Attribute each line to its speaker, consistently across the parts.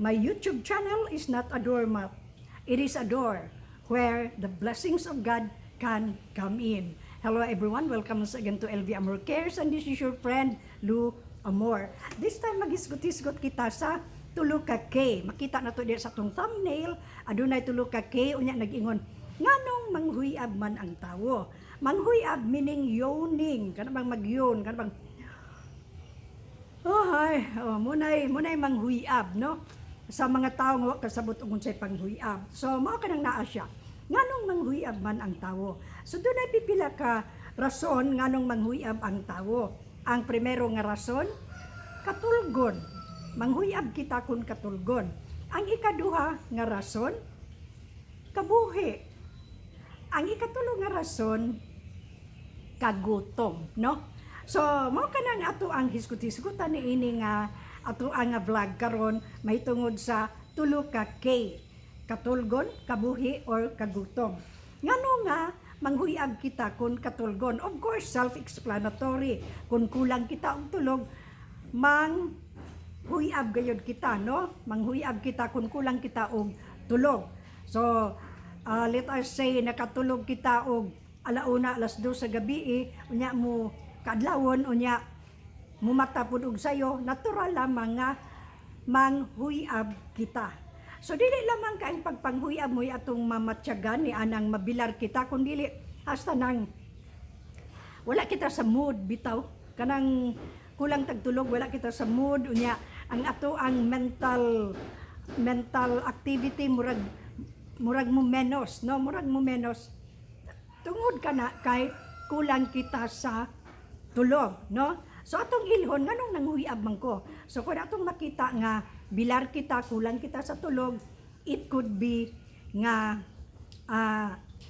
Speaker 1: My YouTube channel is not a doormat. It is a door where the blessings of God can come in. Hello everyone, welcome once again to LV Amor Cares and this is your friend Lou Amor. This time maghisgot-hisgot kita sa tulo ka K. Makita na to diya sa atong thumbnail, adunay tulo ka K, unya nag-ingon nganong manghuyab man ang tawo. Manghuyab meaning yawning, kana bang mag-yawn, kana bang oh, ay, oh, munay manghuyab, no? Sa mga tao nga wa kasabot og unsay panghuyab. So, mao kanang naa siya. Nganong manghuyab man ang tawo? So, dunay pipila ka rason nganong manghuyab ang tawo. Ang primero nga rason, katulgon. Manghuyab kita kun katulgon. Ang ikaduha nga rason, kabuhi. Ang ikatulo nga rason, kagutom, no? So, mao kanang ato ang hisgot-hisgutan ni ini nga ato ang nga vlog karon mahitungod sa tulo ka K. Katulgon, kabuhi or kagutom. Ngano nga manghuyab kita kun katulgon? Of course, self-explanatory. Kung kulang kita og tulog, mang huyab gayod kita, no? Manghuyab kita kung kulang kita og tulog. So, let us say nakatulog kita og alauna, alas 2 sa gabi, eh, unya mo kaadlawon, unya mumata pud og sayo, natural lamang nga manghuyab kita. So dili lamang kaang pagpanghuyab mo atong mamatyagan ni anang mabilar kita, kun dili hasta nang wala kita sa mood bitaw, kanang kulang tagtulog, wala kita sa mood, unya ang ato ang mental mental activity murag mo menos, no? Murag mo menos tungod kana kay kulang kita sa tulog, no? So atong ilhon nganong nanghuyab man ko. So kung atong makita nga bilar kita, kulang kita sa tulog, it could be nga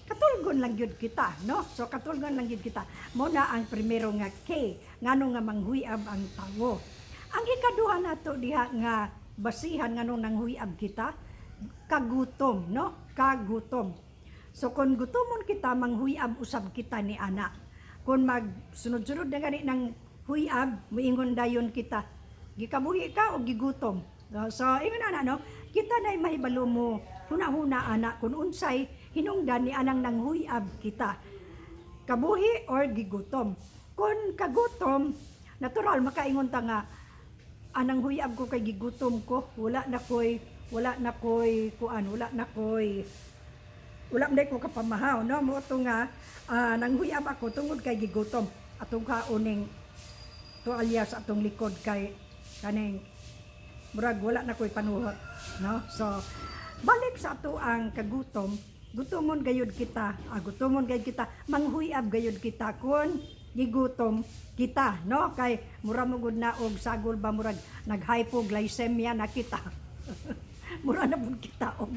Speaker 1: katulgon lang gyud kita, no? So katulgon lang gyud kita. Mo na ang primero nga K, ngano nga manghuyab ang tawo. Ang ikaduha nato diha nga basihan nganong nanghuyab kita, kagutom, no? Kagutom. So kung gutomon kita, manghuyab usab kita ni ana. Kung magsunod-sunod na gani ng huyab, muingon dayon kita, "Gikabuhi ka o gigutom?" So ingon ana, no? Kita na mahibalo mo huna-huna ana kung unsay hinungdan ni anang nanghuyab kita. Kabuhi or gigutom. Kung kagutom, natural makaingon ta nga anang huyab ko kay gigutom ko, wala na koy kuan, wala man ko kapamahaw, no? Mo to nga nanghuyab ako tungod kay gigutom. Atong kauning tualya sa atong likod kay kaning murag wala na ko'y panuhot, no? So balik sa ato ang kagutom, gutomon gayud kita, gutomon gayud kita, manghuyab gayud kita kun gigutom kita, no? Kay mura mo gud na og sagol ba, murag nag-hypoglycemia na kita. Mura na pud kita og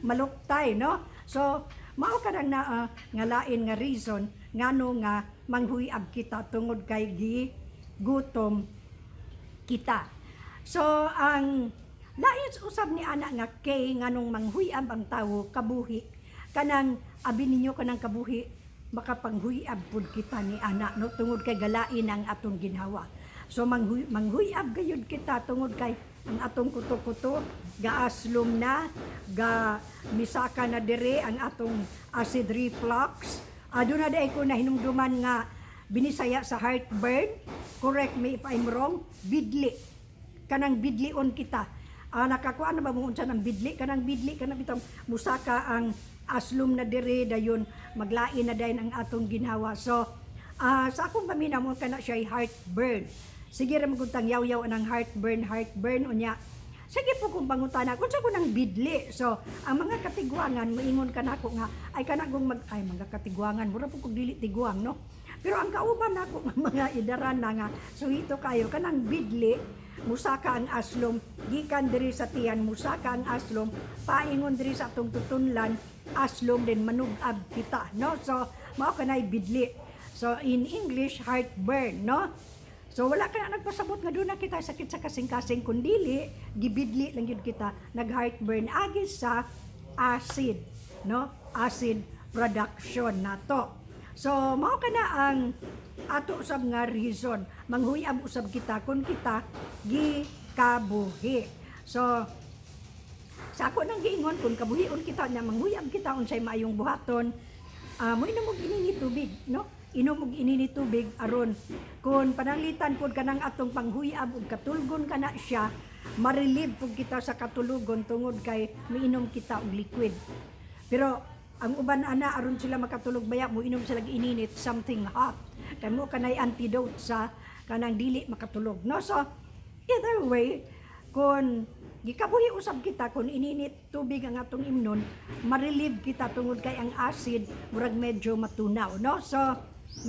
Speaker 1: maluktay, no? So mao kanang na nga lain nga reason ngano nga manghuyab kita tungod kay gi gutom kita. So ang lain usab ni ana nga K nganong manghuyab ang tawo, kabuhi. Kanang abi ninyo kanang kabuhi, makapanghuyab pud kita ni ana, no, tungod kay galain ang atong ginhawa. So manghuyab gayud kita tungod kay ang atong kuto-kuto gaaslom na, ga misaka na dire ang atong acid reflux. Aduna diay ko na hinumduman nga binisaya sa heartburn, correct me if I'm wrong, bidli, kanang bidlion kita. Nakakuan na ba mo unsa ng bidli? Kanang bidli, kanang bitong musaka ang aslom na dire, dayon maglain na dayon ang atong ginhawa. So sa akong paminaw mo kana siya heartburn. Sige ra maguntang yaw-yaw anang heartburn, heartburn, unya. Sige po kung pangutana, kung sa ko ng bidli. So, ang mga katigwangan, maingon ka nako nga, ay kanagong mag, ay mga katigwangan, mura po kung dili tiguang, no? Pero ang kauban nako nga mga idaran na nga, suhito kayo, kanang bidli, musaka ang aslom, gikan diri sa tiyan, musaka ang aslom, paingon diri sa atong tutunlan, aslom din manugab kita, no? So, mao kanay bidli. So, in English, heartburn, no? So wala ka na nagpasabot nga doon na kita sakit sa kasing-kasing, kundili gibidli lang yun kita, nag heartburn agi sa acid, no? Acid production nato. So mao kana ang ato usab nga reason manghuyab usab kita kun kita gikabuhi. So Sa ako nang giingon, kung kabuhion kita na manghuyab kita unsay maayong buhaton, moinom og ininit tubig, no? Inom og ininit tubig aron kung pananglitan pud kanang atong panghuyab ug katulgon kana siya, ma-relieve pud kita sa katulugon tungod kay miinom kita og liquid. Pero ang uban ana, aron sila makatulog baya, mo inom sila og ininit, something hot, kay mo kanay antidote sa kanang dili makatulog, no? So either way, kung gikabuhi usab kita, kung ininit tubig ang atong imnon, ma-relieve kita tungod kay ang acid murag medyo matunaw, no? So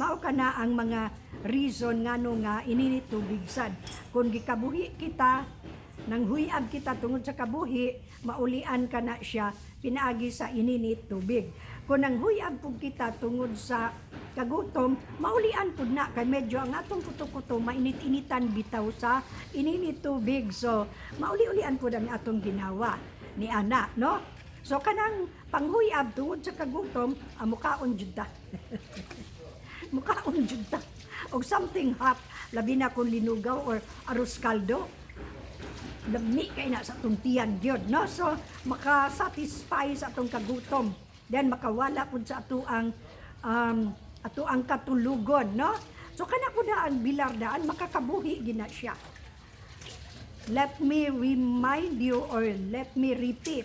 Speaker 1: mao kana ang mga reason ngano nga ininit tubig sad. Kung gikabuhi kita, nang huyab kita tungod sa kabuhi, maulian ka na siya pinaagi sa ininit tubig. Kung nang huyab pud kita tungod sa kagutom, maulian pud na kay medyo ang atong kuto-kuto mainit-initan bitaw sa ininit tubig. So mauli-ulian pud ang atong ginawa ni ana, no? So kanang panghuyab tungod sa kagutom, ang mukaon jud ta. Mukaon jud ta og something hot, labi na kung linugaw or arroz caldo, lami kay na sa atong tiyan gyud, no? So maka-satisfy sa atong kagutom, then makawala pud sa ato ang katulugon, no? So kana pud na ang bilar daan, makakabuhi gina siya. Let me remind you or let me repeat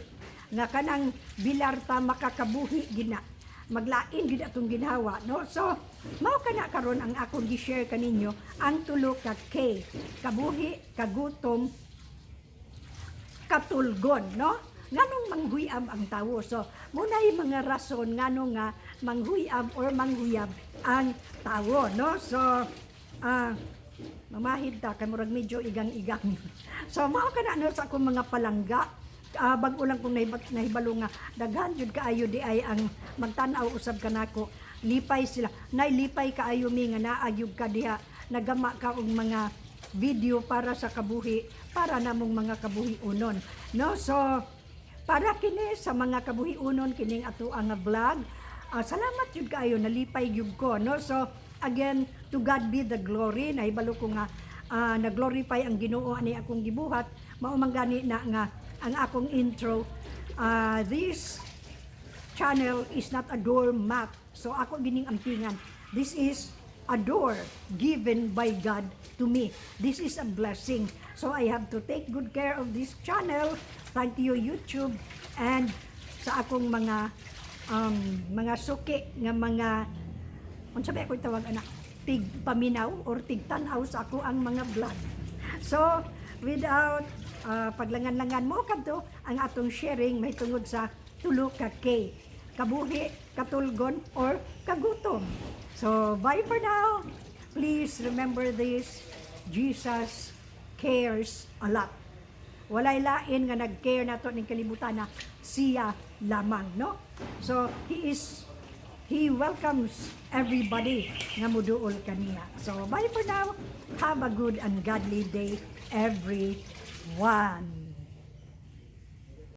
Speaker 1: nga kanang bilar ta, makakabuhi gina, maglain gid atong ginhawa, no? So mao kana karon ang akong gi-share kaninyo, ang tulo ka K: kabuhi, kagutom, katulgon, no? Nganong manghuyab ang tawo? So muna yung mga rason ngano nga manghuyab or manghuyab ang tawo, no? So mamahid ta kay murag medyo igang-igang. So mao kana, no, sa akong mga palangga. Bag-o lang kong nahibalo nga daghan jud kaayo di ay ang magtan-aw usab kanako. Lipay sila. Nay, lipay kaayo mi nga naa gyud ka diha, nagama ka og mga video para sa kabuhi, para namong mga kabuhi unon, no? So para kini sa mga kabuhi unon kining ato ang vlog. Salamat jud kaayo, nalipay gyud ko, no? So again, to God be the glory. Nahibalo ko nga nag-glorify ang Ginoo ani akong gibuhat. Mao man gani na nga ang akong intro, this channel is not a doormat. So ako gining ampingan. This is a door given by God to me. This is a blessing. So I have to take good care of this channel. Thank you, YouTube, and sa akong mga suki nga mga, unsa ba ako tawag ana, tig paminaw or tig tan-aw sa ako ang mga vlog. So without paglangan-langan mo, kadto ang atong sharing may tungod sa tulo ka K: kabuhi, katulgon, or kagutom. So bye for now. Please remember this: Jesus cares a lot. Walay lain nga nag-care nato ning kalibutan na siya lamang, no? So he welcomes everybody nga muduol kaniya. So bye for now. Have a good and godly day, everyone.